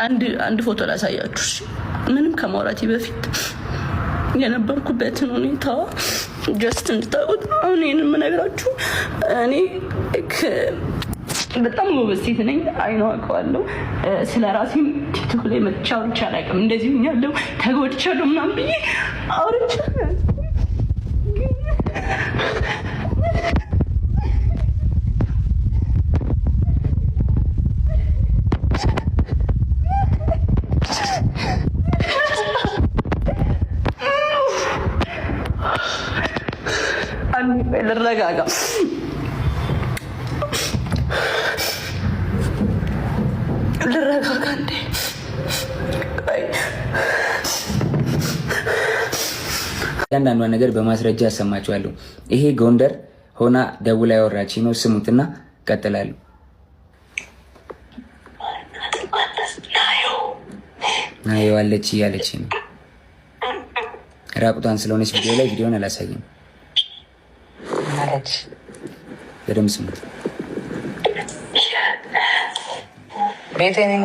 አንድ ፎቶ ላሳያችሁ። ምንም ከማውራቴ በፊት የነበርኩበትን ሁኔታ just እንድታውቁት። አሁን ይህን የምነግራችሁ እኔ በጣም ጎበዝ ሴት ነኝ፣ አይነው አውቀዋለሁ። ስለ ራሴም ቲክቶክ ላይ መጥቼ አውርቼ አላውቅም። እንደዚህ ሆኛለሁ፣ ተጎድቻለሁ ምናምን ብዬ አውርቼ ልረጋጋ። ልረጋጋ እንዴ። እያንዳንዷን ነገር በማስረጃ አሰማችኋለሁ። ይሄ ጎንደር ሆና ደውላ ያወራች ነው። ስሙትና ቀጥላሉ። ናየዋለች እያለች ነው። ራቁቷን ስለሆነች ቪዲዮ ላይ ቪዲዮን አላሳይም። በደምብ ስሙት። ቤቴ ነኝ።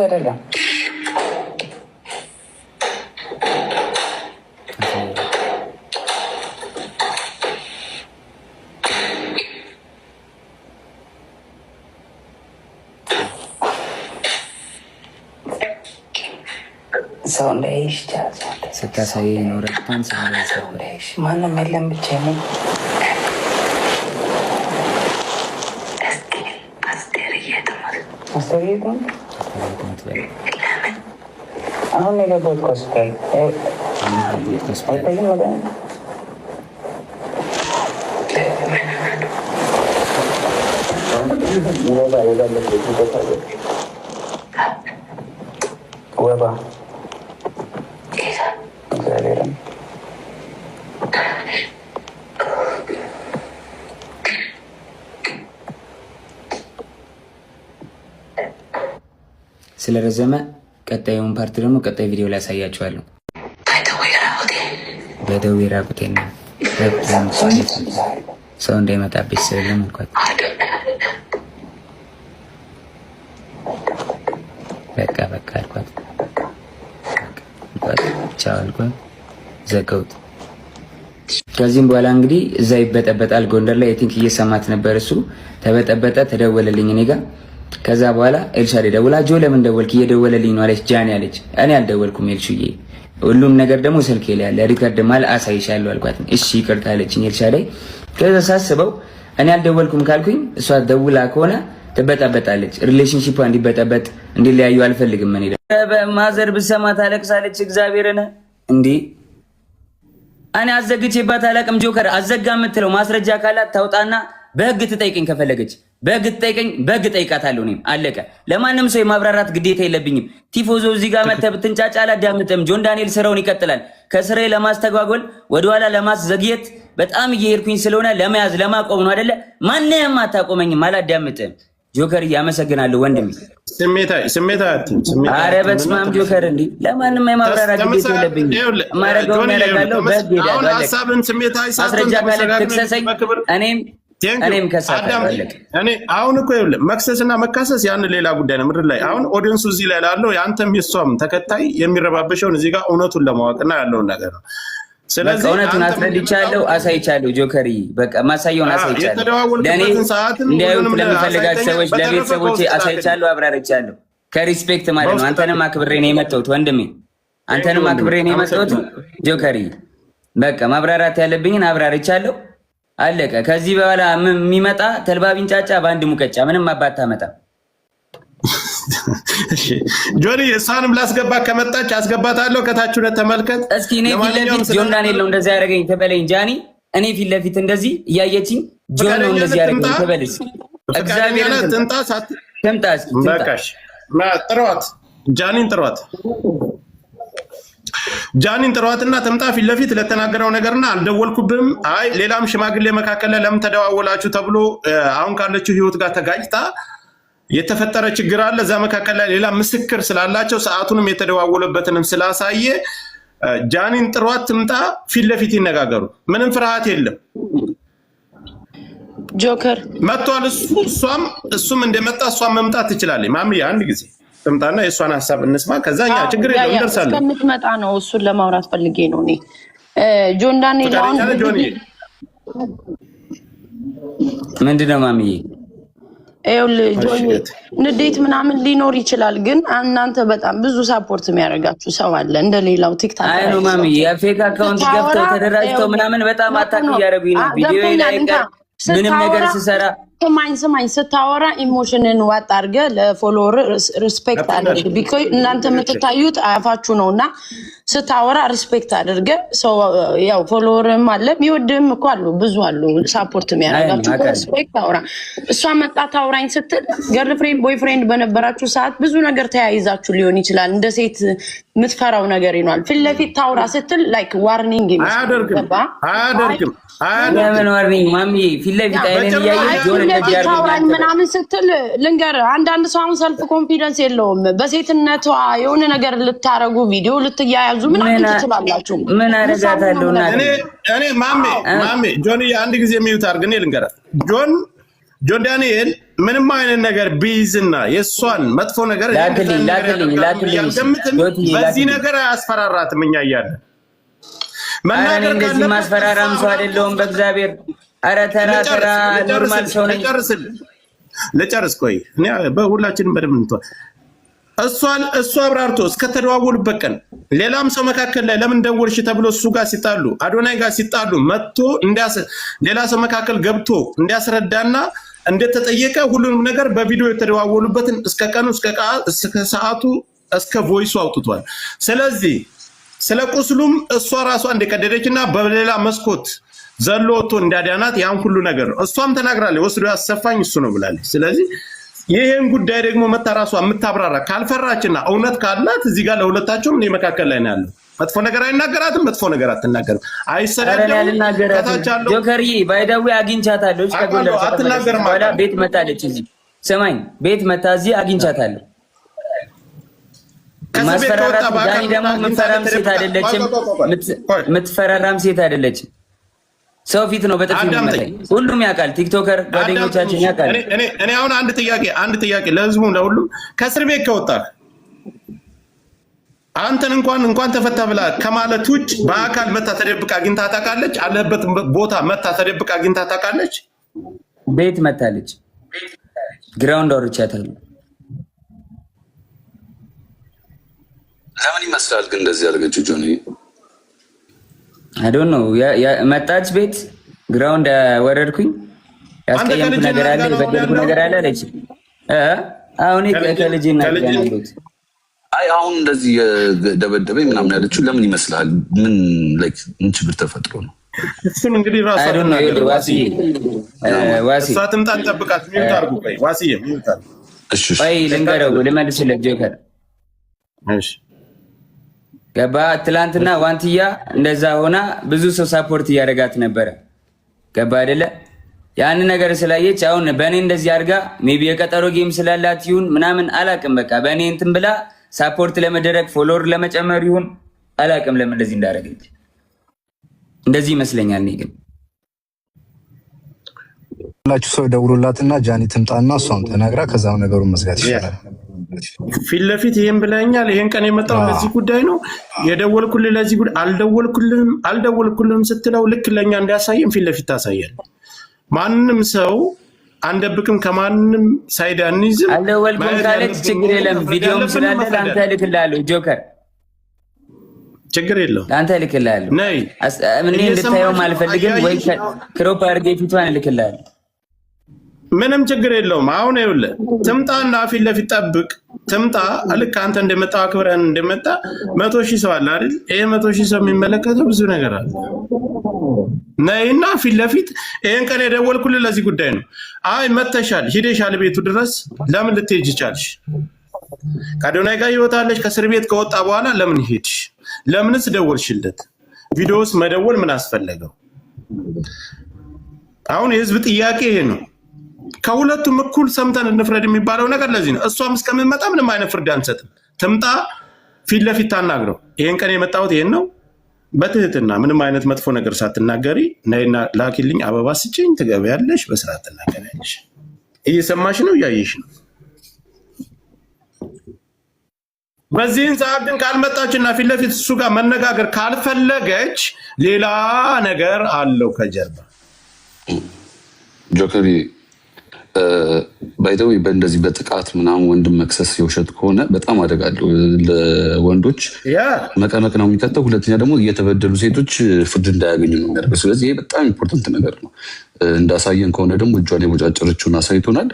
አይደለም። ሰው እንዳይሽ ስታሳይ ኖረቷን ማንም የለም ብቻ ነኝ። አሁን የገባሁት ሆስፒታል አይታይም። ወባ እግዚአብሔርን ስለረዘመ ቀጣዩን part ደግሞ ቀጣይ ቪዲዮ ላይ ያሳያችኋለሁ። በደዌ ራቁቴን ነው ሰው እንዳይመጣብሽ ስል አልኳት። በቃ በቃ አልኳት። ቻው አልኳት። ዘጋሁት። ከዚህም በኋላ እንግዲህ እዛ ይበጠበጣል ጎንደር ላይ I think እየሰማት ነበር። እሱ ተበጠበጠ፣ ተደወለልኝ እኔ ጋር። ከዛ በኋላ ኤልሻ ደውላ ጆ ለምን ደወልክ? እየደወለልኝ ነው አለች። ጃኒ አለች። እኔ አልደወልኩም ኤልሹዬ፣ ሁሉም ነገር ደግሞ ስልኬ ላይ አለ፣ record ማል አሳይሻለሁ አልኳት። እሺ ይቅርታ አለችኝ ኤልሻዳይ። ከዛ ሳስበው እኔ አልደወልኩም ካልኩኝ እሷ ደውላ ከሆነ ትበጠበጣለች። relationship እንዲበጠበጥ እንዲለያዩ አልፈልግም። እኔ mother ብሰማ ታለቅሳለች። እግዚአብሔርን እንዲህ እኔ አዘግቼባት አላቅም። ጆከር አዘጋ የምትለው ማስረጃ ካላት ታውጣና በህግ ትጠይቀኝ። ከፈለገች በህግ ትጠይቀኝ፣ በህግ ጠይቃታለሁ። እኔም አለቀ። ለማንም ሰው የማብራራት ግዴታ የለብኝም። ቲፎዞ እዚህ ጋር መተህ ብትንጫጫ አላዳምጥም። ጆን ዳንኤል ስራውን ይቀጥላል። ከስራዬ ለማስተጓጎል ወደኋላ ለማስዘግየት በጣም እየሄድኩኝ ስለሆነ ለመያዝ ለማቆም ነው አይደለ? ማንም አታቆመኝም። አላዳምጥም። ጆከር እያመሰግናለሁ ወንድሜ። ኧረ በስመ አብ ጆከር፣ እንዲህ ለማንም የማብራራት ግዴታ የለብኝም። የማደርገውን ያደርጋለሁ። በህግ ሄዳለሁ። ማስረጃ ካለ ትክሰሰኝ። እኔም ከሳለሁ። አሁን እኮ ይኸውልህ መክሰስ እና መካሰስ ያን ሌላ ጉዳይ ነው። ምድር ላይ አሁን audience ኡ እዚህ ላይ ላለው የአንተም የሷም ተከታይ የሚረባበሸውን እዚህ ጋር እውነቱን ለማወቅና ያለውን ነገር ነው። ስለዚህ እውነቱን አስረድቻለሁ፣ አሳይቻለሁ። ጆከሪ በቃ ማሳየውን አሳይቻለሁ። ለእኔ እንዲያዩት ለሚፈልጋቸው ሰዎች ለቤተሰቦቼ አሳይቻለሁ፣ አብራርቻለሁ። ከ respect ማለት ነው። አንተንም አክብሬ ነው የመጣሁት ወንድሜ፣ አንተንም አክብሬ ነው የመጣሁት ጆከሪ። በቃ ማብራራት ያለብኝን አብራርቻለሁ። አለቀ። ከዚህ በኋላ የሚመጣ ተልባ ቢንጫጫ በአንድ ሙቀጫ ምንም አባት ታመጣ። ጆኒ እሷንም ላስገባ ከመጣች አስገባታለሁ። ከታች ሁነት ተመልከት እስኪ። እኔ ፊት ለፊት ጆን ዳንኤል ነው እንደዚህ ያደረገኝ ትበለኝ ጃኒ። እኔ ፊት ለፊት እንደዚህ እያየችኝ ጆን ነው እንደዚህ ያደረገኝ ትበለኝ። እግዚአብሔርን ትምጣ እስኪ ጥሯት፣ ጃኒን ጥሯት። ጃኒን ጥሯትና ትምጣ ፊት ለፊት ለተናገረው ነገርና አልደወልኩብህም፣ አይ ሌላም ሽማግሌ መካከል ላይ ለምን ተደዋወላችሁ ተብሎ አሁን ካለችው ህይወት ጋር ተጋጭታ የተፈጠረ ችግር አለ። እዛ መካከል ላይ ሌላ ምስክር ስላላቸው ሰዓቱንም የተደዋወለበትንም ስላሳየ ጃኒን ጥሯት ትምጣ፣ ፊት ለፊት ይነጋገሩ። ምንም ፍርሃት የለም። ጆከር መጥቷል። እሱ እሷም እሱም እንደመጣ እሷም መምጣት ትችላለች። ማምዬ አንድ ጊዜ ትምጣና የእሷን ሀሳብ እንስማ። ከዛ እኛ ችግር የለም እንደርሳለን። እስከምትመጣ ነው እሱን ለማውራት ፈልጌ ነው እኔ ጆን ዳንኤል አሁን ፈቃደኛ ነህ ጆኒ? ምንድን ነው ማምዬ? ይኸውልህ ጆኒ ንዴት ምናምን ሊኖር ይችላል፣ ግን እናንተ በጣም ብዙ support የሚያደርጋችሁ ሰው አለ። እንደሌላው TikTok አይ ነው ማምዬ፣ የ fake account ገብተው ተደራጅተው ምናምን በጣም attack እያደረጉኝ ነው። ቪዲዮ ላይ ቀር ምንም ነገር ስሰራ ስማኝ ስማኝ፣ ስታወራ emotion ን ዋጥ አድርገህ ለ follower respect አድርግ። because እናንተ የምትታዩት አፋችሁ ነው እና ስታወራ respect አድርገህ ሰው ያው follower ም አለ የሚወድህም እኮ አሉ፣ ብዙ አሉ support የሚያደርጋችሁ። Respect አውራ። እሷ መጣ ታውራኝ ስትል girlfriend boyfriend በነበራችሁ ሰዓት ብዙ ነገር ተያይዛችሁ ሊሆን ይችላል። እንደ ሴት የምትፈራው ነገር ይኗል። ፊት ለፊት ታውራ ስትል like warning ይመስላል። አያደርግም ገባ? አያደርግም አያደርግም። ለምን warning ማምዬ? ፊት ለፊት አይኔን እያየች ጆን ፊት እንደዚህ ለፊት ታውራኝ አድርጎኛል። ምናምን ስትል ልንገርህ፣ አንዳንድ ሰው አሁን self confidence የለውም። በሴትነቷ የሆነ ነገር ልታረጉ ቪዲዮ ልትያያዙ ምናምን ትችላላችሁ። ምን አደርጋታለሁ እናቴ? እኔ ማሜ ማሜ ጆን አንድ ጊዜ mute አድርግ። እኔ ልንገርህ ጆን ዳንኤል ምንም አይነት ነገር ቢይዝና የእሷን መጥፎ ነገር ላክልኝ ላክልኝ ላክልኝ አልገምትም። ጆትዬ በዚህ ላክልኝ። ነገር አያስፈራራትም። እኛ እያለን ኧረ እኔ መናገር እንደዚህ ካለበት ማስፈራራም ሰው አይደለሁም በእግዚአብሔር። ኧረ ተራ ተራ normal ሰው ነኝ። ልጨርስልህ ልጨርስ። ቆይ እኔ በሁላችንም በደንብ እንተዋ። እሷን እሱ አብራርቶ እስከተደዋወሉበት ቀን ሌላም ሰው መካከል ላይ ለምን ደወልሽ ተብሎ እሱ ጋር ሲጣሉ አዶናይ ጋር ሲጣሉ መጥቶ ሌላ ሰው መካከል ገብቶ እንዲያስረዳና እንደተጠየቀ ሁሉንም ነገር በቪዲዮ የተደዋወሉበትን እስከ ቀኑ እስከ ሰዓቱ እስከ voice ኡ አውጥቷል። ስለዚህ ስለ ቁስሉም እሷ ራሷ እንደቀደደች እና በሌላ መስኮት ዘሎ ወጥቶ እንዳዳናት ያን ሁሉ ነገር ነው። እሷም ተናግራለች። ወስዶ ያሰፋኝ እሱ ነው ብላለች። ስለዚህ ይህን ጉዳይ ደግሞ መታ ራሷ የምታብራራ ካልፈራችና እውነት ካላት እዚህ ጋር ለሁለታቸውም እኔ መካከል ላይ ነው ያለው። መጥፎ ነገር አይናገራትም፣ መጥፎ ነገር አትናገርም። ኧረ እኔ አይሰዳደቡም። አልናገራትም። ከታች ያለው ጆከርዬ by the way አግኝቻታለሁ። እሺ፣ ከጎንደር አውቃለሁ፣ ከተመለሰች አትናገርም በኋላ አውቃለሁ። ቤት መጣለች። እዚህ ስማኝ፣ ቤት መታ እዚህ አግኝቻታለሁ። ከእስር ቤት ማስፈራራት ከወጣ በአካል ዳኒ ደግሞ አግኝታ የምትፈራም ሴት ተደብቃ- አይደለችም። ቆይ፣ ቆይ፣ ቆይ፣ ቆይ። የምትፈራራም ሴት አይደለችም። ሰው ፊት ነው በጥፊ አዳምጠኝ። የሚመታኝ። ሁሉም ያውቃል። TikToker ጓደኞቻችን ያውቃል። እኔ አሁን አንድ ጥያቄ ለህዝቡም ለሁሉም ከእስር ቤት ከወጣህ አንተን እንኳን ተፈታ ብላ ከማለት ውጭ በአካል መታ ተደብቃ አግኝታ ታውቃለች? አለበት ቦታ መታ ተደብቃ አግኝታ ታውቃለች? ቤት መታለች። Ground አውርቻታለሁ። ለምን ይመስላል ግን እንደዚህ ያደረገችው ጆኒ? I don't know። መጣች ቤት ground ወረድኩኝ። ያስቀየምኩ ከልጅ ነገር አለ እናት ጋር ነው የበደልኩ ያለው? ነገር አለ አለች። አሁን ከልጅ እናት ጋር ነው ያለሁት። አይ አሁን እንደዚህ ደበደበኝ ምናምን ያለችው ለምን ይመስላል? ምን like ምን ችግር ተፈጥሮ ነው? እሱን እንግዲህ ራሷ I don't know። ትናገር። ዋስዬ ዋሲ እሷ ትምጣ፣ እንጠብቃት። Mute አድርጉ። ቆይ ዋስዬ mute አድርጉ። እሺ እሺ። ቆይ ልንገረው፣ ልመልስለት ጆከር። እሺ። ገባ። ትላንትና ዋንትያ እንደዛ ሆና ብዙ ሰው support እያደረጋት ነበረ። ገባ አይደለ? ያን ነገር ስላየች አሁን በእኔ እንደዚህ አድርጋ maybe የቀጠሮ game ስላላት ይሁን ምናምን አላቅም። በቃ በእኔ እንትን ብላ support ለመደረግ follower ለመጨመር ይሁን አላቅም፣ ለምን እንደዚህ እንዳደረገች እንደዚህ ይመስለኛል። እኔ ግን ላችሁ ሰው ደውሎላትና ጃኒ ትምጣና እሷም ተናግራ ከዛም ነገሩን መዝጋት ይሻላል። ፊት ለፊት ይሄን ብለኛል። ይሄን ቀን የመጣው ለዚህ ጉዳይ ነው የደወልኩልህ፣ ለዚህ ጉዳይ አልደወልኩልህም አልደወልኩልህም ስትለው ልክ ለእኛ እንዲያሳየን ፊት ለፊት ታሳያል። ማንም ሰው አንደብቅም፣ ከማንም side አንይዝም። አልደወልኩም ማየት ካለች ያለብን ችግር የለም። መፍረድ ቪዲዮም ያለብን ስላለ መፍረድ ለአንተ ያለብን። እልክልሃለሁ። ጆከር ችግር የለውም። ለአንተ እልክልሃለሁ። ነይ። እኔ እንድታየውም እየሰማሽ ነው፣ አልፈልግም። ወይ አያየሽ ነው። Crop አድርጌ ፊቷን እልክልሃለሁ። ምንም ችግር የለውም። አሁን ይኸውልህ ትምጣና ፊት ለፊት ጠብቅ። ትምጣ። ልክ አንተ እንደመጣ አክብረን እንደመጣ 100,000 ሰው አለ አይደል? ይሄ 100,000 ሰው የሚመለከተው ብዙ ነገር አለ። ነይና ፊት ለፊት ይሄን ቀን የደወልኩልህ ለዚህ ጉዳይ ነው። አይ መተሻል፣ ሂደሻል ቤቱ ድረስ ለምን ልትሄጂ ቻልሽ? ከአዶናይ ጋር ህይወት አለሽ። ከእስር ቤት ከወጣ በኋላ ለምን ሄድሽ? ለምንስ ደወልሽለት? ቪዲዮስ መደወል ምን አስፈለገው? አሁን የህዝብ ጥያቄ ይሄ ነው። ከሁለቱም እኩል ሰምተን እንፍረድ የሚባለው ነገር ለዚህ ነው። እሷም እስከምንመጣ ምንም አይነት ፍርድ አንሰጥም። ትምጣ፣ ፊት ለፊት ታናግረው። ይሄን ቀን የመጣሁት ይሄን ነው። በትህትና ምንም አይነት መጥፎ ነገር ሳትናገሪ ነይና ላኪልኝ፣ አበባ ስጭኝ፣ ትገቢያለሽ፣ በስርዓት ትናገሪያለሽ። እየሰማሽ ነው፣ እያየሽ ነው። በዚህን ሰዓት ግን ካልመጣችና ፊት ለፊት እሱ ጋር መነጋገር ካልፈለገች ሌላ ነገር አለው ከጀርባ። ጆከሪ፣ by the way፣ በእንደዚህ በጥቃት ምናምን ወንድም መክሰስ የውሸት ከሆነ በጣም አደጋ አለው። ለወንዶች መቀመቅ ነው የሚከተው። ሁለተኛ ደግሞ እየተበደሉ ሴቶች ፍርድ እንዳያገኙ ነው የሚያደርገው። ስለዚህ ይሄ በጣም important ነገር ነው። እንዳሳየን ከሆነ ደግሞ እጇን የቦጫጨረችውን አሳይቶናል።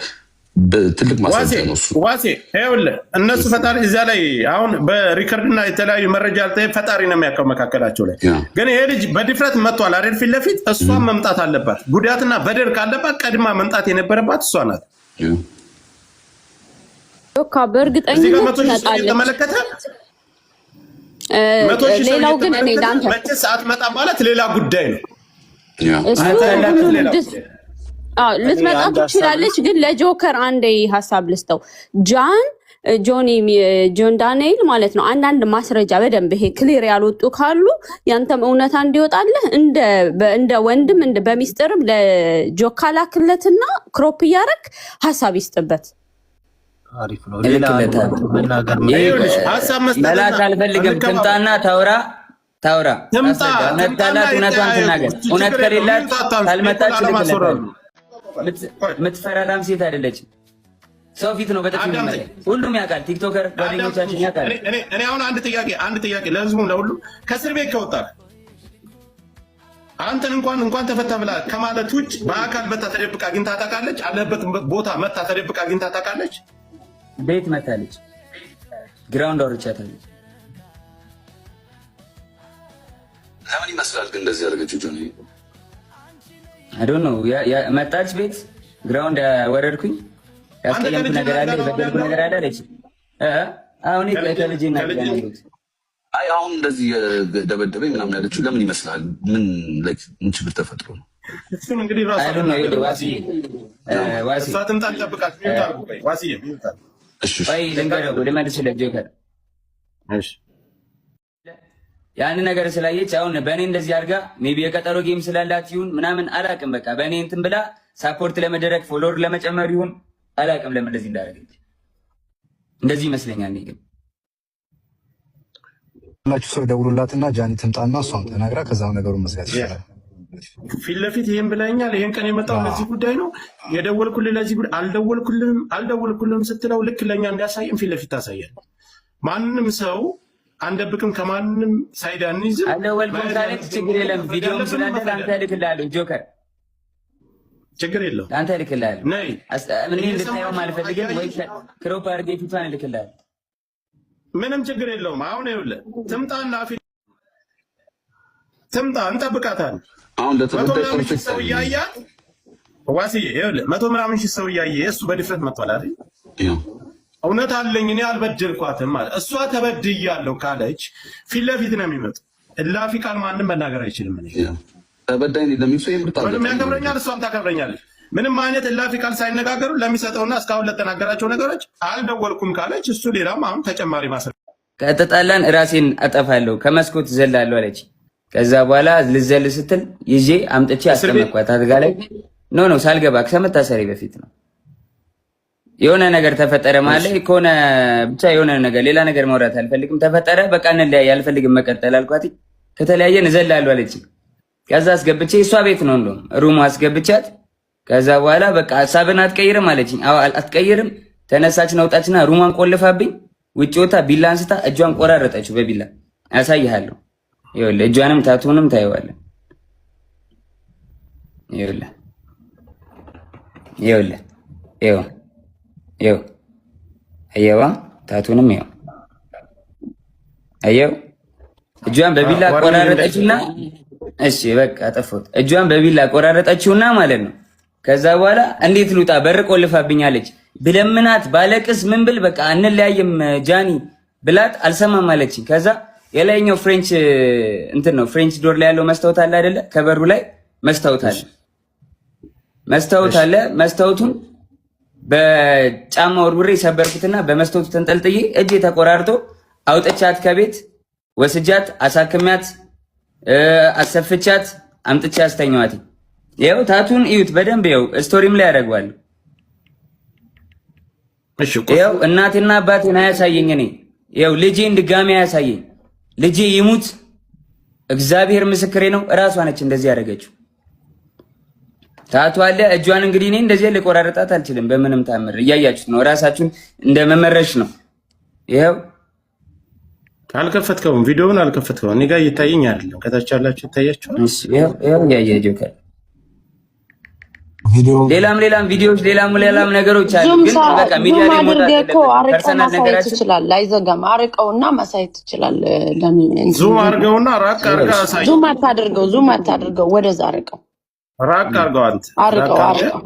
ትልቅ ዋሴ ማስረጃ ነው እሱ። ዋሴ፣ ይኸውልህ እነሱ ፈጣሪ እዚያ ላይ አሁን በ record እና የተለያዩ መረጃ ፈጣሪ ነው የሚያውቀው መካከላቸው ላይ። ግን ይሄ ልጅ በድፍረት መጥቷል አይደል? ፊት ለፊት እሷን መምጣት አለባት። ጉዳትና በደል ካለባት ቀድማ መምጣት የነበረባት እሷ ናት። ዮካ እዚህ ጋር በእርግጠኝነት 100,000 ሰው ትመጣለች። እየተመለከተ 100,000 ሰው ሌላው ግን እኔ እየተመለከተ ለአንተ መቼስ አትመጣም ማለት ሌላ ጉዳይ ነው። እሱ ሌላ ሁሉንም ጉዳይ። አዎ እኔ ልትመጣ አንድ ሀሳብ ትችላለች። ግን ለጆከር አንዴ ሀሳብ ልስጠው። ጃን ጆኒ ጆን ዳንኤል ማለት ነው። አንዳንድ ማስረጃ በደንብ ይሄ clear ያልወጡ ካሉ ያንተም እውነታ እንዲወጣልህ እንደ ወንድም እንደ በሚስጥርም ለጆካ ላክለትና crop እያደረግ ሀሳብ ይስጥበት። አሪፍ ነው። ሌላ አንድ እልክለታለሁ። መናገር ይሄ ይኸውልሽ ሀሳብ መስጠትና መላክ አልፈልግም። እንከባበር። ትምጣና ታውራ ታውራ ትምጣ ታስረዳ። እውነት ትምጣና ካላት እውነቷን ይተያየቁ። ትናገር። እሱ እውነት ችግር የለውም። ከሌላት mute አታንሱ። እኔ እኮ ካልመጣች ላለማስወረድ እልክለታለሁ። ነው። የምትፈራራም ሴት አይደለችም። ሰው ፊት ነው በጥፊ አዳምጠኝ። የሚመታኝ። ሁሉም ያውቃል። TikToker ጓደኞቻችን ያውቃል። እኔ አሁን አንድ ጥያቄ ለህዝቡም ለሁሉም፣ ከእስር ቤት ከወጣ አንተን እንኳን ተፈታ ብላ ከማለት ውጭ በአካል መታ ተደብቃ አግኝታ ታውቃለች? አለበት ቦታ መታ ተደብቃ አግኝታ ታውቃለች? ቤት መታለች። Ground አውርቻታለች። ለምን ይመስላል ግን እንደዚህ ያደረገችው ጆኒ? I don't know። መጣች ቤት፣ ground ወረድኩኝ። አንተ ያስቀየምኩ ከልጅ ነገር አለ ጋር ነው የበደልኩ ያለው? ነገር አለ አለች። አሁን ከልጄ እናት ጋር ነው ያለሁት። አይ አሁን እንደዚህ ደበደበኝ ምናምን ያለችው ለምን ይመስላል? ምን like ምን ችግር ተፈጥሮ ነው? እሱን እንግዲህ ራሷ I don't know። ትናገር። ዋሲ ዋሲ እሷ ትምጣ፣ እንጠብቃት። Mute አድርጉ። ቆይ ዋሲዬ mute አድርጉ። እሺ። ቆይ ልንገረው፣ ልመልስለት ጆከር። እሺ። ያን ነገር ስላየች አሁን በእኔ እንደዚህ አድርጋ maybe የቀጠሮ game ስላላት ይሁን ምናምን አላቅም። በቃ በእኔ እንትን ብላ support ለመደረግ follower ለመጨመር ይሁን አላቅም፣ ለምን እንደዚህ እንዳደረገች እንደዚህ ይመስለኛል። እኔ ግን ላችሁ ሰው ደውሉላትና ጃኒ ትምጣና እሷም ተናግራ ከዛ ነገሩን መዝጋት ይሻላል። ፊት ለፊት ይህን ብለኛል፣ ይህን ቀን የመጣው ለዚህ ጉዳይ ነው የደወልኩልህ፣ ለዚህ ጉዳይ አልደወልኩልህም አልደወልኩልህም ስትለው ልክ ለእኛ እንዲያሳይም ፊት ለፊት ታሳያል። ማንም ሰው አንደብቅም፣ ከማንም side አንይዝም። አልደወልኩም ካለች ችግር የለም። ቪዲዮም ስላለ ለአንተ እልክልሃለሁ ጆከር፣ ችግር የለውም። ለአንተ እልክልሃለሁ። ነይ። እኔ እንድታየውም አልፈልግም ወይ crop አድርጌ ፊቷን እልክልሃለሁ። ምንም ችግር የለውም። አሁን ይኸውልህ ትምጣና ፊት ትምጣ፣ እንጠብቃታለን። አሁን መቶ ለተበዳይ ምናምን ሺህ perfect ሰው እያያት ዋስዬ፣ ይኸውልህ 100 ምናምን ሺህ ሰው እያየ እሱ በድፍረት መጥቷል አይደል? እውነት አለኝ እኔ አልበደልኳትም ማለት እሷ ተበድያለሁ ካለች ፊት ለፊት ነው የሚመጡ። እላፊ ቃል ማንም መናገር አይችልም። እኔ ተበዳይ ነኝ ለሚል ሰው የምርጥ ወንድም አጋጣሚ ነው። ያከብረኛል፣ እሷም ታከብረኛለች። ምንም አይነት እላፊ ቃል ሳይነጋገሩ ለሚሰጠውና እስካሁን ለተናገራቸው ነገሮች አልደወልኩም ካለች እሱ ሌላም አሁን ተጨማሪ ማስረ ከተጣላን ራሴን አጠፋለሁ፣ ከመስኮት ዘላለሁ አለች። ከዛ በኋላ ልዘል ስትል ይዤ አምጥቼ እስር ቤት? አስቀመጥኳት አልጋ ላይ። No, no፣ ሳልገባ ከመታሰሪ በፊት ነው። የሆነ ነገር ተፈጠረ ማለት ከሆነ ብቻ የሆነ ነገር ሌላ ነገር ማውራት አልፈልግም። ተፈጠረ፣ በቃ እንለያይ፣ አልፈልግም መቀጠል አልኳት። ከተለያየን እዘላለሁ አለች። ከዛ አስገብቼ እሷ ቤት ነው እንደውም room ኡ አስገብቻት። ከዛ በኋላ በቃ ሀሳብን አትቀይርም አለችኝ። አዎ አትቀይርም። ተነሳች ነውጣችና room ኧን ቆልፋብኝ ውጭ ወታ ቢላ አንስታ እጇን ቆራረጠችው በቢላ። አሳይሃለሁ። ይኸውልህ እጇንም tattoo ንም ታየዋለህ። ይኸውልህ ይኸውልህ ይኸው ይኸው አየዋ፣ tattoo ንም ይኸው አየው። እጇን በቢላ ቆራረጠችውና እሺ በቃ አጠፋሁት። እጇን በቢላ ቆራረጠችውና ማለት ነው። ከዛ በኋላ እንዴት ልውጣ? በር ቆልፋብኛለች። ብለምናት ባለቅስ ምን ብል በቃ አንለያይም ጃኒ ብላት አልሰማም አለችኝ። ከዛ የላይኛው French እንትን ነው French door ላይ ያለው መስታወት አለ አይደለ? ከበሩ ላይ መስታወት አለ፣ መስታወት አለ። መስታወቱን በጫማ ወርውሬ ሰበርኩትና በመስታወቱ ተንጠልጥዬ እጄ ተቆራርጦ አውጥቻት ከቤት ወስጃት አሳክሚያት አሰፍቻት አምጥቼ አስተኛዋት። ይኸው tattoo ን እዩት በደንብ ይኸው story ም ላይ ያደርገዋለሁ። ይኸው እናቴና አባቴን አያሳየኝ። እኔ ይኸው ልጄን ድጋሚ አያሳየኝ። ልጄ ይሙት፣ እግዚአብሔር ምስክሬ ነው። እራሷ ነች እንደዚህ ያደረገችው። tattoo አለ እጇን። እንግዲህ እኔ እንደዚህ ልቆራረጣት አልችልም በምንም ታምር። እያያችሁት ነው። እራሳችሁን እንደ መመረሽ ነው። ይኸው አልከፈትከውም፣ ቪዲዮውን አልከፈትከውም። እኔ ጋር እየታየኝ አይደለም። ከታች ያላችሁ ይታያችኋል። ይኸው እያየ ጆከር ሌላም ሌላም ቪዲዮዎች ሌላም ሌላም ነገሮች አሉ። ግን በቃ ሚዲያ ላይ መውጣት የለበትም። personal ማሳየት ትችላለህ። አይዘጋም። አርቀውና ማሳየት ትችላለህ። Zoom አድርገውና ራቅ አድርገህ አሳይ። Zoom አታድርገው፣ zoom አታድርገው፣ ወደዛ አርቀው፣ ራቅ አድርገው፣ አንተ አርቀው፣ አርቀው።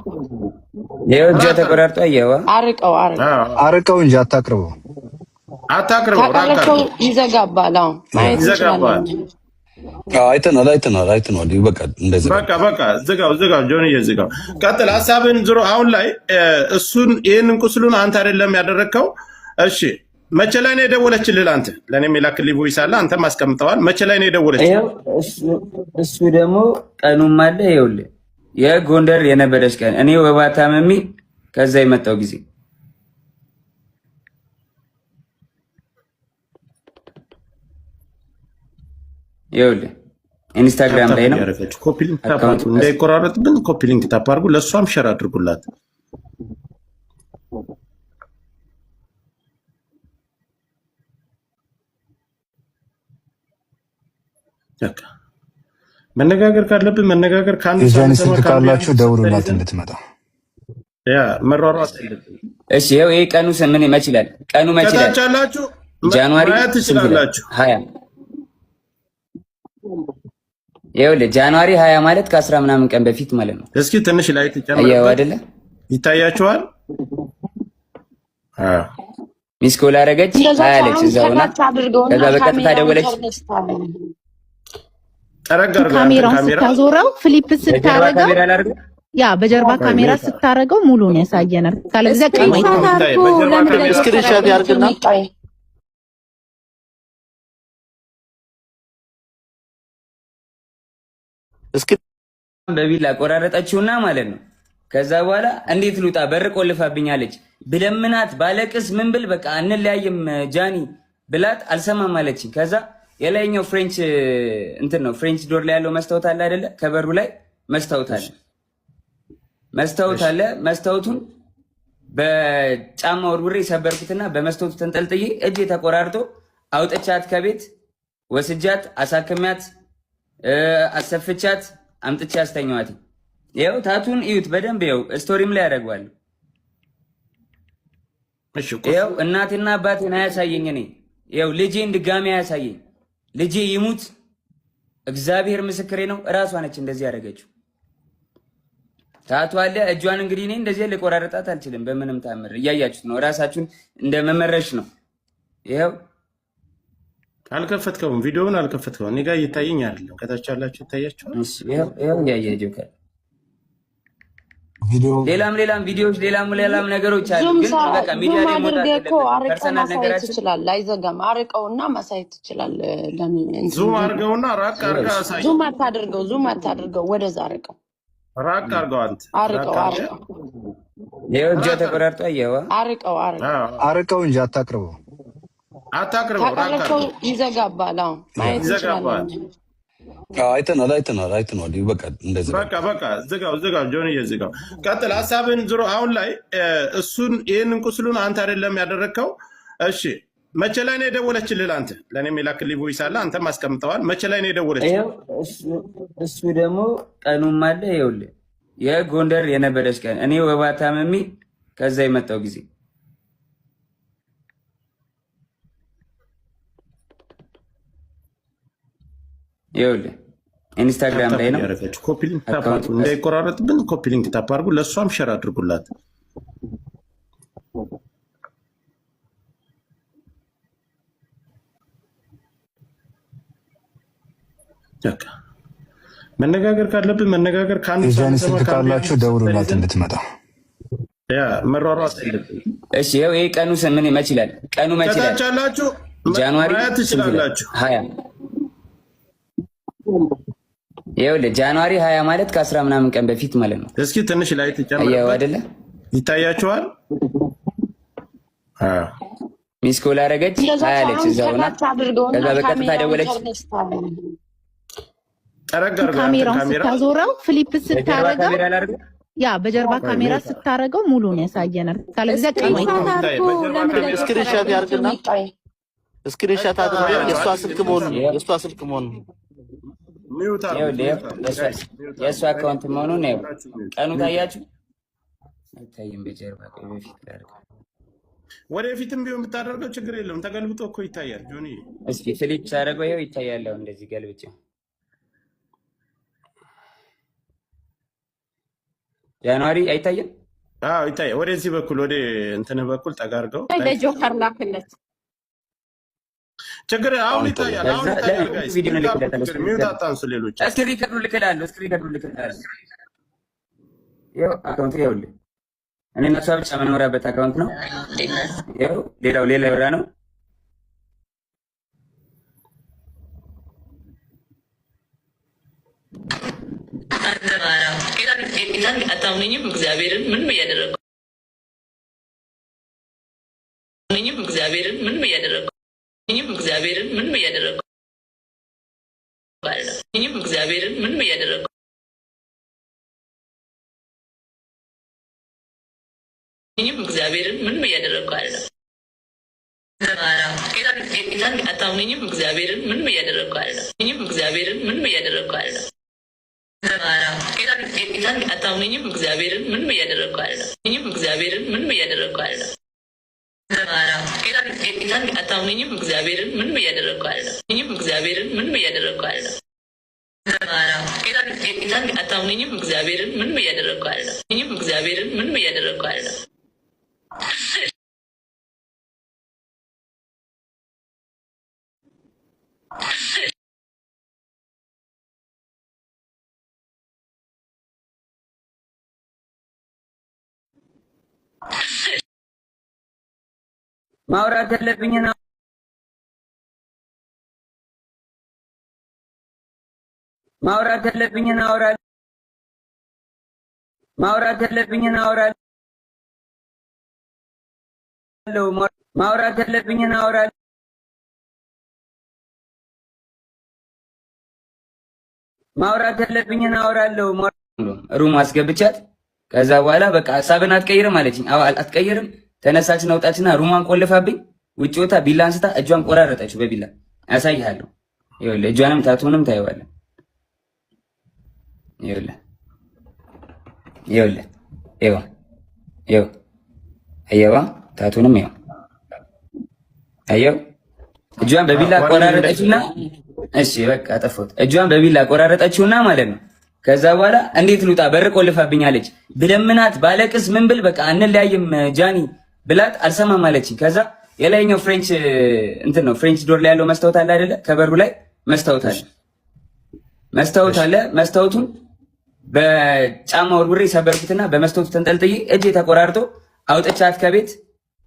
ይኸው እጇ ተቆራርጦ አየኸው። አርቀው፣ አርቀው፣ አርቀው እንጂ አታቅርበው፣ አታቅርበው። ራቅ ካቀረብከው ይዘጋባል። አዎ ማየት ይዘጋባል። እንችላለን። አይተናል አይተናል አይተናል። በቃ እንደዚህ በቃ በቃ ዝጋው ዝጋው፣ ጆንዬ ዝጋው። ቀጥል ሀሳብን ዝሮ። አሁን ላይ እሱን ይህንን ቁስሉን አንተ አይደለም ያደረግከው። እሺ መቼ ላይ ነው የደወለችልህ? አንተ ለእኔም የላክልኝ voice አለ፣ አንተም አስቀምጠዋል። መቼ ላይ ነው የደወለችልህ? እሱ ደግሞ ቀኑም አለ። ይኸውልህ የጎንደር የነበረች ቀን እኔ ወባ ታመሚ ከዛ የመጣው ጊዜ ይኸውልህ ኢንስታግራም ላይ ነው። Copy link tap አድርጉ፣ እንዳይቆራረጥብን copy link tap አድርጉ። ለእሷም share አድርጉላት። በቃ መነጋገር ካለብን መነጋገር፣ ከአንዱ የጃኒ ሳንሰማ ስልክ ከአንዱ ካላችሁ ያንዱ ደውሉላት ይዘን እንድትመጣ። ያ መሯሯጥ የለብንም። እሺ ይኸው ይሄ ቀኑ ምን መች ይላል? ቀኑ መች ይላል? ከታች ያላችሁ January ማየት ስንት ይላል? ትችላላችሁ። 20 ይኸውልህ January 20 ማለት ከአስራ ምናምን ቀን በፊት ማለት ነው። እስኪ ትንሽ ላይ አየኸው ትጨምርበት አይደለ? ይታያችኋል። አዎ Missed call አደረገች እንደዛ 20 አለች ሳይሆን እዛው ሆና። ከታች አድርገውና ከዛ በቀጥታ ካሜራውን ደወለች። ጠረግ አድርገው ያንተን ካሜራውን ካሜራ ስታዞረው flip በጀርባ ስታረገው ካሜራ ላድርገው። ያ በጀርባ ቆይ ካሜራ mute ስታረገው ሙሉን ያሳየናል። ካለዚያ ቀኑ Screenshot አይታይም። ይታይ። አድርጎ በጀርባ ለምንድን ካሜራ ነው Screenshot ያርግና የሚታይ? እስኪ በቢላ ቆራረጠችውና ማለት ነው። ከዛ በኋላ እንዴት ልውጣ በር ቆልፋብኛለች። ብለምናት ባለቅስ ምን ብል በቃ አንለያይም ጃኒ ብላት አልሰማም አለችኝ። ከዛ የላይኛው French እንትን ነው French door ላይ ያለው መስታወት አለ አይደለ? ከበሩ ላይ መስታወት አለ፣ መስታወት አለ። መስታወቱን በጫማ ወርውሬ ሰበርኩትና በመስታወቱ ተንጠልጥዬ እጄ ተቆራርጦ አውጥቻት ከቤት ወስጃት አሳክሚያት አሰፍቻት አምጥቼ አስተኛዋት። ይኸው tattoo ን እዩት በደንብ ይኸው story ም ላይ ያደርገዋለሁ። እሺ ይኸው እናቴና አባቴን አያሳየኝ። እኔ ይኸው ልጄን ድጋሚ አያሳየኝ። ልጄ ይሙት፣ እግዚአብሔር ምስክሬ ነው። እራሷ ነች እንደዚህ ያደረገችው። Tattoo አለ እጇን። እንግዲህ እኔ እንደዚህ ልቆራረጣት አልችልም በምንም ታምር። እያያችሁት ነው። እራሳችሁን እንደ መመረሽ ነው። ይኸው አልከፈትከውም፣ ቪዲዮውን አልከፈትከውም። እኔ ጋር እየታየኝ አይደለም። ከታች ያላችሁ ይታያችኋል። እሺ፣ ይኸው እያየ ጆከር ሌላም ሌላም ቪዲዮዎች ሌላም ሌላም ነገሮች አሉ። Zoom ግን በቃ ሚዲያ Zoom ላይ መውጣት አድርገህ እኮ የለበትም። አርቀህ Personal ማሳየት ነገራችን ትችላለህ። አይዘጋም። አርቀውና ማሳየት ትችላለህ። Zoom አድርገውና ራቅ አድርገህ አሳይ። Zoom አታድርገው፣ zoom አታድርገው፣ ወደዛ አርቀው፣ ራቅ አድርገው አንተ ራቅ አርቀው፣ አድርገህ አርቀው፣ ይኸው እጇ ተቆራርጦ አየኸዋ። አርቀው፣ አርቀው። አርቀው እንጂ አታቅርበው። አታቅርበው፣ ራቅ ካቀረብከው አድርገው ይዘጋባል። አዎ ማየት ይዘጋባል። እንችላለን። አይተናል አይተናል አይተናል። በቃ እንደዚህ በቃ በቃ ዝጋው ዝጋው፣ ጆንዬ ዝጋው። ቀጥል ሀሳብን ዝሮ። አሁን ላይ እሱን ይህንን ቁስሉን አንተ አይደለም ያደረግከው። እሺ መቼ ላይ ነው የደወለችልህ? አንተ ለእኔም የላክልኝ voice አለ፣ አንተም አስቀምጠዋል። መቼ ላይ ነው የደወለችልህ? ይኸው እሱ ደግሞ ቀኑም አለ። ይኸውልህ የጎንደር የነበረች ቀን እኔ ወባ ታመሚ ከዛ የመጣው ጊዜ ይኸውልህ ኢንስታግራም ላይ ነው። ያደረገችው copy link tap አድርጉ፣ እንዳይቆራረጥብን copy link tap አድርጉ። ለእሷም share አድርጉላት። በቃ መነጋገር ካለብን መነጋገር፣ ከአንዱ የጃኒ ሳንሰማ ስልክ ከአንዱ ካላችሁ ደውሉላት እንድትመጣ። Yeah፣ መሯሯጥ የለብንም። እሺ ይኸው ይሄ ቀኑ ምን መች ይላል? ቀኑ መች ይላል? ከታች ያላችሁ January ማየት ስንት ይላል? ትችላላችሁ። 20። ይኸውልህ January 20 ማለት ከ10 ምናምን ቀን በፊት ማለት ነው። እስኪ ትንሽ ላይ አየኸው ትጨምርበት አይደለ? ይታያችኋል። አዎ። Missed call አደረገች እንደዛ 20 አለች ሳይሆን እዛውና ከታች አድርገውና ከዛ በቀጥታ ካሜራውን ደወለች። ጠረግ አድርገው ያንተን ካሜራውን ካሜራ ስታዞረው flip በጀርባ ስታረገው ካሜራ ላድርገው። Yeah፣ በጀርባ ቆይ ካሜራ mute ስታረገው ሙሉን ያሳየናል። ካለበለዚያ ቀኑ Screenshot አይታይም። ይታይ። አድርጎ በጀርባ ለምን ካሜራ ለጆከር Screenshot አይደለም ያርግና የሚታይ? Screenshot አድርጎ አያችሁ የእሷ አይደል? ስልክ መሆኑን ይኸው የእሷ ስልክ መሆኑን Mute አድርጉት፣ ይኸውልህ mute ይኸው አድርጉት የእሷ guys፣ mute የእሷ አድርጉት። Account መሆኑን ይኸው ሁላችሁ mute ቀኑ mute። ታያችሁ አይታይም። በጀርባ ቆይ፣ በፊት ላድርገው። ወደፊትም ቢሆን ብታደርገው ችግር የለውም። ተገልብጦ እኮ ይታያል ጆኒ። እስኪ flip ሳደርገው ይኸው ይታያል። አሁን እንደዚህ ገልብጬ January አይታይም። አዎ ይታያል። ወደዚህ በኩል ወደ እንትንህ በኩል ጠጋ አድርገው ላይ ለጆከር ላክለት። ችግር አሁን አሁን ይታያል። ይታያል። አሁን ከዛ ይታያል። ለምን Guys ቪዲዮ Mute አድርጉ። ልክለታለሁ። ችግር mute አታንሱ። ሌሎች እስክሪ record ኡ ልክላለሁ። እስክሪ record ኡ ልክላለሁ። ይኸው account ኡ ይኸውልህ፣ እኔ እና እሷ ብቻ የምንኖራበት account ነው። ይኸው ሌላው ሌላ ወራ ነው። አታምነኝም። እግዚአብሔርን ምንም እያደረግኩ እግዚአብሔርን ምንም እያደረግኩ እግዚአብሔርን ምንም እያደረግኩ አይደለም። እግዚአብሔርን ምንም እያደረግኩ እግዚአብሔርን ምንም እያደረግኩ አይደለም። አታምነኝም። እግዚአብሔርን ምንም እያደረግኩ አይደለም። እግዚአብሔርን ምንም እያደረግኩ አይደለም። አታምነኝም። እግዚአብሔርን ምንም እያደረግኩ አይደለም። እግዚአብሔርን ምንም እያደረግኩ አይደለም። አታምነኝም። እግዚአብሔርን ምንም እያደረግኩ አይደለም። እግዚአብሔርን ምንም እያደረግኩ አይደለም። አታምነኝም። እግዚአብሔርን ምንም እያደረግኩ አይደለም። እግዚአብሔርን ምንም እያደረግኩ አይደለም። ማውራት ያለብኝን ማውራት ያለብኝን አወራለሁ። ማውራት ያለብኝን አወራለሁ። ማውራት ያለብኝን አወራለሁ። ማውራት ያለብኝን አወራለሁ። Room አስገብቻት ከዛ በኋላ በቃ ሀሳብን አትቀይርም አለችኝ። አዎ አትቀይርም። ተነሳችና ወጣችና room ዋን ቆልፋብኝ ውጭ ወታ ቢላ አንስታ እጇን ቆራረጠችው በቢላ። አሳይሃለሁ። ይኸውልህ እጇንም tattoo ንም ታየዋለህ። ይኸውልህ ይኸውልህ ይኸው ይኸው አየዋ tattoo ንም ይኸው አየው እጇን በቢላ ቆራረጠችውና፣ እሺ በቃ አጠፋሁት። እጇን በቢላ ቆራረጠችውና ማለት ነው። ከዛ በኋላ እንዴት ልውጣ በር ቆልፋብኛለች። ብለምናት ባለቅስ ምን ብል በቃ አንለያይም ጃኒ ብላት አልሰማም አለችኝ። ከዛ የላይኛው French እንትን ነው French door ላይ ያለው መስታወት አለ አይደለ? ከበሩ ላይ መስታወት አለ፣ መስታወት አለ። መስታወቱን በጫማ ወርውሬ ሰበርኩትና በመስታወቱ ተንጠልጥዬ እጄ ተቆራርጦ አውጥቻት ከቤት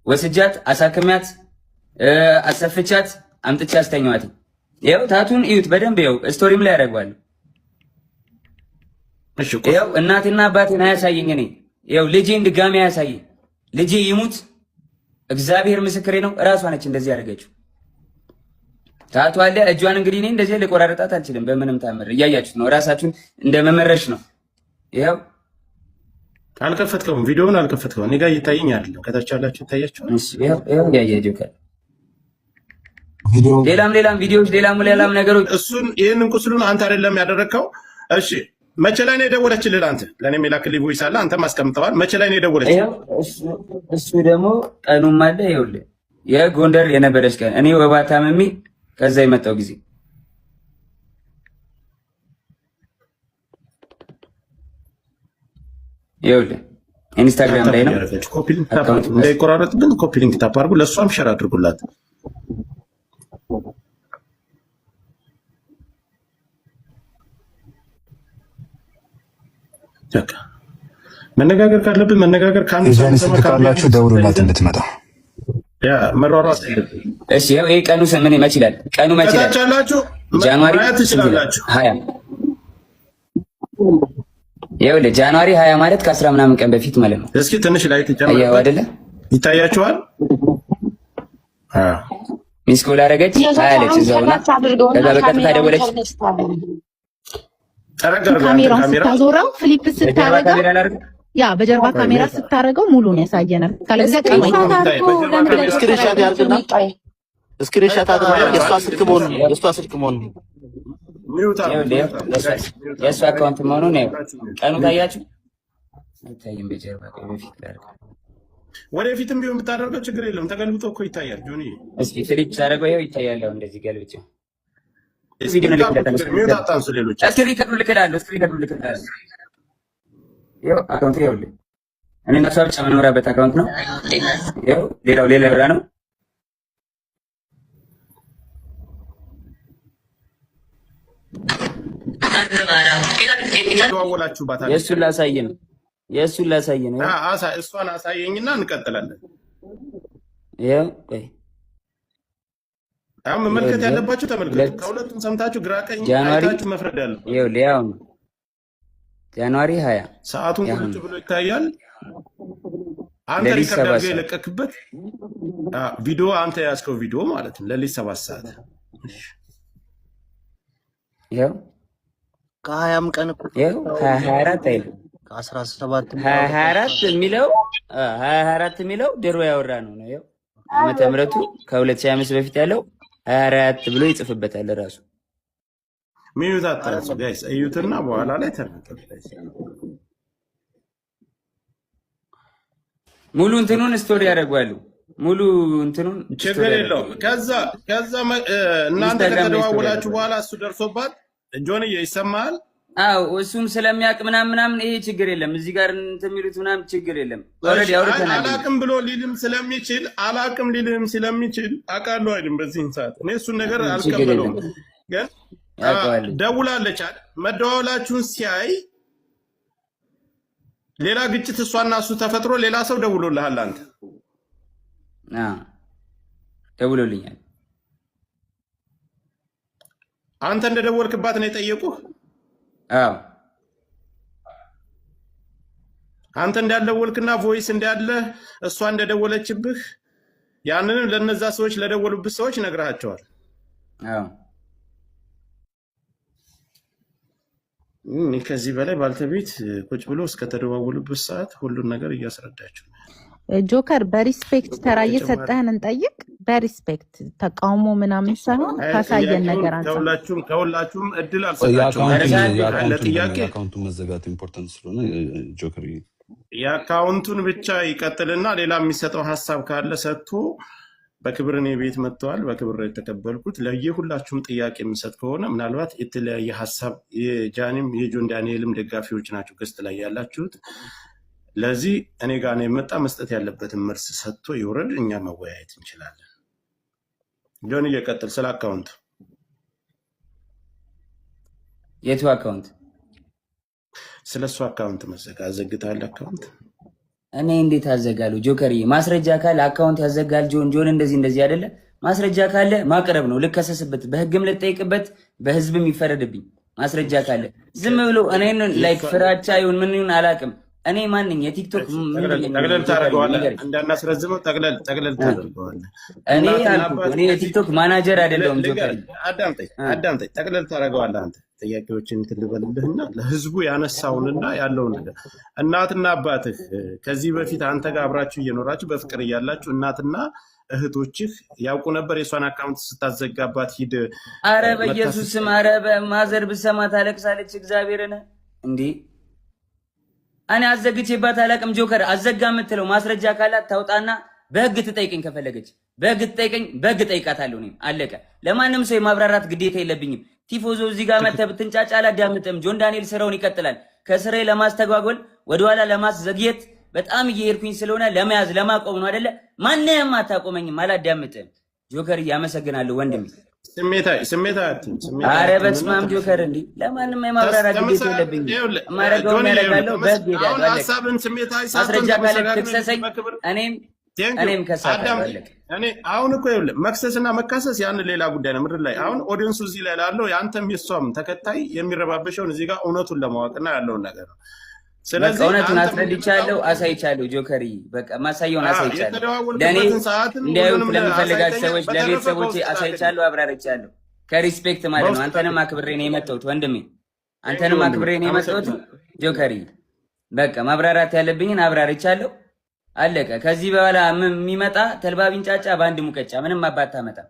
ወስጃት አሳክሚያት አሰፍቻት አምጥቻ አስተኛዋት። ይኸው tattoo ን እዩት በደንብ ይኸው story ም ላይ ያደርገዋለሁ። ይኸው እናቴና አባቴን አያሳየኝ። እኔ ይኸው ልጄን ድጋሚ አያሳየኝ። ልጄ ይሙት እግዚአብሔር ምስክሬ ነው። እራሷ ነች እንደዚህ ያደረገችው። Tattoo አለ እጇን። እንግዲህ እኔ እንደዚህ ልቆራረጣት አልችልም በምንም ታምር። እያያችሁት ነው። እራሳችሁን እንደ መመረሽ ነው። ይኸው አልከፈትከውም፣ ቪዲዮውን አልከፈትከውም። እኔ ጋር እየታየኝ አይደለም። ከታች ያላችሁ ይታያችኋል። ይኸው እያያችሁ ሌላም ሌላም ቪዲዮዎች ሌላም ሌላም ነገሮች እሱን ይህንን ቁስሉን አንተ አይደለም ያደረግከው። እሺ መቼ ላይ ነው የደወለችልህ? አንተ ለእኔም የላክልኝ voice አለ፣ አንተም አስቀምጠዋል። መቼ ላይ ነው የደወለችልህ? እሱ ደግሞ ቀኑም አለ። ይኸውልህ የጎንደር የነበረች ቀን እኔ ወባ ታምሜ ከዛ የመጣው ጊዜ ይኸውልህ ኢንስታግራም ላይ ነው። Copy link tap እንዳይቆራረጥ ግን copy link tap አድርጉ። ለእሷም share አድርጉላት። በቃ መነጋገር ካለብን መነጋገር፣ ከአንዱ የጃኒ ሳንሰማ ስልክ ከአንዱ ካላችሁ ደውሉላት እንድትመጣ። Yeah፣ መሯሯጥ የለብንም። እሺ፣ ይኸው ይሄ ቀኑ ምን መች ይላል? ቀኑ መች ይላል? ከታች ያላችሁ January ማየት ስንት ይላል? ትችላላችሁ። 20። ይኸውልህ January 20 ማለት ከ10 ምናምን ቀን በፊት ማለት ነው። እስኪ ትንሽ ላይ አየኸው ትጨምርበት አይደለ? ይታያችኋል። Missed call አደረገች 20 አለች እዛውና ከታች አድርገውና ከዛ በቀጥታ ካሜራውን ደወለች። ጠረግ አድርገው አንተን ካሜራውን ካሜራ ስታዞረው flip በጀርባ ስታረገው ካሜራ ላድርግ። Yeah፣ በጀርባ ካሜራ ስታረገው ሙሉን ያሳየናል። ካለዚያ ቀኑ Screenshot አይታይም። አድርጎ በጀርባ ለምን ካሜራ ለጆከር Screenshot ያድርግና ይቆይ። Screenshot አድርግና የእሷ ስልክ መሆኑን Mute አድርጉ፣ ይኸውልህ Mute አድርጉ guys፣ mute የእሱ አድርጉ። Account መሆኑን ይኸው ቀኑ ታያችሁ። አይታይም። በጀርባ፣ ቆይ በፊት ላድርግ። ወደፊትም ቢሆን ብታደርገው ችግር የለም። ተገልብጦ እኮ ይታያል። ጆኒ። እስኪ flip ሳደርገው ይኸው ይታያል። አሁን እንደዚህ ገልብጬ ቪዲዮ Mute አድርጉ፣ ልክለታለሁ። ችግር mute አታንሱ። ሌሎች እስኪ record ኡ ልክላለሁ። እስኪ record ኡ ልክላለሁ። ይኸው account ኡ ይኸውልህ፣ እኔ እና እሷ ብቻ የምኖራበት account ነው። ይኸው ሌላው ሌላ ብራ ነው። ተዋወላችሁባት። የእሱን ላሳይ ነው። የእሱን ላሳይ ነው። እሷን አሳየኝና እንቀጥላለን። ይኸው ቆይ። አሁን መመልከት ይኸውልህ ያለባችሁ ተመልከቱ። ሁለት ከሁለቱም ሰምታችሁ ግራ ቀኝ January አይታችሁ መፍረድ ያለባችሁ። ይኸውልህ ያው ነው January 20 ሰዓቱን ያሁን ቁልጭ ብሎ ይታያል። አንተ ሌሊት Record 7 አድርገህ ሰዓት የለቀክበት ቪዲዮ፣ አንተ የያዝከው ቪዲዮ ማለት ነው። ሌሊት 7 ሰዓት። ይኸው ከ20ም ቀን እኮ ይኸው 2024 አይልም። ከ17 2024 የሚለው፣ 2024 የሚለው ድሮ ያወራ ነው ነው። ይኸው ዓመተ ምሕረቱ ከ2025 በፊት ያለው 24 ብሎ ይጽፍበታል ራሱ። Mute አታንሱ guys፣ እዩትና በኋላ ላይ ተናገሩ። ሙሉ እንትኑን story ያደርጓሉ። ሙሉ እንትኑን ችግር Story የለውም። ያደርጓሉ። ከዛ እናንተ ኢንስታግራም ላይ story ከተደዋወላችሁ ያደርጓሉ። በኋላ እሱ ደርሶባት፣ ጆንዬ ይሰማሃል? አዎ፣ እሱም ስለሚያውቅ ምናምን ምናምን ይሄ ችግር የለም። እዚህ ጋር እንትን የሚሉት ምናምን ችግር የለም። Already እሺ፣ አይ አውርተናል። አላቅም ብሎ ሊልም ስለሚችል፣ አላቅም ሊልም ስለሚችል አውቃለሁ አይልም። በዚህን ሰዓት እኔ እሱን ነገር ችግር አልቀበለውም። የለም። ግን ያውቀዋል። ደውላለች አይደል? መደዋወላችሁን ሲያይ ሌላ ግጭት እሷና እሱ ተፈጥሮ ሌላ ሰው ደውሎልሃል አንተ። አዎ፣ ደውሎልኛል። አንተ እንደደወልክባት ነው የጠየቁህ። አዎ። አንተ እንዳልደወልክና voice እንዳለ እሷ እንደደወለችብህ ያንንም ለነዛ ሰዎች፣ ለደወሉብህ ሰዎች ነግረሃቸዋል። አዎ። እኔ ከዚህ በላይ ባልተቤት ቁጭ ብሎ እስከተደዋወሉበት ሰዓት ሁሉን ነገር እያስረዳቸው ነው። ጆከር፣ በ respect ተራ ተጨማሪ እየሰጠህን እንጠይቅ። በ respect ተቃውሞ ምናምን ሳይሆን አይ ካሳየን ጥያቄውን ነገር አንጻር። ከሁላችሁም እድል አልሰጣችሁም። የአካውንቱን የአካውንቱን ለጥያቄ የ account ኡን መዘጋት important ስለሆነ ጆከር። የ account ኡን ብቻ ይቀጥልና ሌላ የሚሰጠው ሀሳብ ካለ ሰጥቶ በክብር እኔ ቤት መጥተዋል። በክብር ነው የተቀበልኩት። ለየሁላችሁም ጥያቄ የምሰጥ ከሆነ ምናልባት የተለያየ ሀሳብ የጃኒም የጆን ዳንኤልም ደጋፊዎች ናቸው guest ላይ ያላችሁት። ለዚህ እኔ ጋር ነው የመጣ፣ መስጠት ያለበትን መልስ ሰጥቶ ይውረድ። እኛ መወያየት እንችላለን። ጆን እየቀጥል ስለ account ኡ። የቱ account? ስለ እሱ account መዘጋ አዘግተሃል account። እኔ እንዴት አዘጋለሁ? ጆከርዬ፣ ማስረጃ ካለ account ያዘጋል። ጆን ጆን እንደዚህ እንደዚህ አይደለ? ማስረጃ ካለ ማቅረብ ነው። ልከሰስበት፣ በህግም ልጠይቅበት፣ በህዝብም ይፈረድብኝ። ማስረጃ ካለ ዝም ብሎ እኔን like ፍራቻ ይሁን ምን ይሁን አላውቅም። እኔ ማንኝ የቲክቶክ ምንድን ነኝ? ጠቅለል ጆከርዬ ታደርገዋለህ፣ ንገረኝ። እንዳናስረዝመው ጠቅለል ጠቅለል ታደርገዋለህ። እኔ እናትና አልኩህ አባት እኔ የቲክቶክ ማናጀር አይደለሁም ልንገርህ፣ ጆከርዬ። አዳምጠኝ አዳምጠኝ፣ ጠቅለል ታደርገዋለህ። አንተ ጥያቄዎችን እንትን ልበልልህና ለህዝቡ ያነሳውንና ያለውን ነገር፣ እናትና አባትህ ከዚህ በፊት አንተ ጋር አብራችሁ እየኖራችሁ በፍቅር እያላችሁ እናትና እህቶችህ ያውቁ ነበር የእሷን account ስታዘጋባት ሂድ አረ መታ በኢየሱስ ስም፣ አረ በማዘር ብሰማ ታለቅሳለች። እግዚአብሔርን እንዴ፣ እኔ አዘግቼባት አላቅም። ጆከር፣ አዘጋ የምትለው ማስረጃ ካላት ታውጣና በህግ ትጠይቀኝ። ከፈለገች በህግ ትጠይቀኝ፣ በህግ ጠይቃታለሁ። እኔም አለቀ። ለማንም ሰው የማብራራት ግዴታ የለብኝም። ቲፎዞ እዚህ ጋር መተህ ብትንጫጫ አላዳምጥም። ጆን ዳንኤል ስራውን ይቀጥላል። ከስራዬ ለማስተጓጎል፣ ወደኋላ ለማስዘግየት በጣም እየሄድኩኝ ስለሆነ ለመያዝ ለማቆም ነው አይደለ? ማንም አታቆመኝም። አላዳምጥም። ጆከር፣ እያመሰግናለሁ ወንድሜ። ስሜታዊ ስሜታዊ አትሁን፣ ስሜታዊ አረ አትሁንና በስመ አብ ጆከር፣ እንዲህ ለማንም የማብራራት ግዴታ የለብኝም። የማደርገውን ጆኒ ያደርጋለሁ፣ በህግ አሁን እሄዳለሁ። አለቀ። ሀሳብን ስሜታዊ ሳትሆን ማስረጃ ካለ ተመሰጋግነን ትክሰሰኝ፣ በክብር እኔም Thank you። እኔም ከሳታለሁ። አዳምጥ። አለቀ። እኔ አሁን እኮ ይኸውልህ መክሰስና መካሰስ ያን ሌላ ጉዳይ ነው። ምድር ላይ አሁን audience ኡ እዚህ ላይ ላለው የአንተም የእሷም ተከታይ የሚረባበሸውን እዚህ ጋር እውነቱን ለማወቅና ያለውን ነገር ነው። በቃ ስለዚህ እውነቱን አንተ አስረድቻለሁ፣ አሳይቻለሁ። ጆከርዬ በቃ ማሳየውን አሳይቻለሁ። ለእኔ የተደዋወልክበትን ሰዓትም እንዲያዩት ሁሉንም ለምፈልጋቸው አሳይተኛል። ሰዎች በተረፈ ለቤተሰቦቼ በውስጥ ላክልኝ፣ አሳይቻለሁ፣ አብራርቻለሁ። ከ respect ማለት ነው። በውስጥ አንተንም ላክልኝ። አክብሬ ነው የመጣሁት ወንድሜ፣ Thank you አንተንም ወንድሜ፣ አክብሬ ነው የመጣሁት አመሰግናለሁ። ጆከርዬ። በቃ ማብራራት ያለብኝን አብራርቻለሁ። አለቀ። ከዚህ በኋላ የሚመጣ ተልባ ቢንጫጫ በአንድ ሙቀጫ ምንም አባት ታመጣም።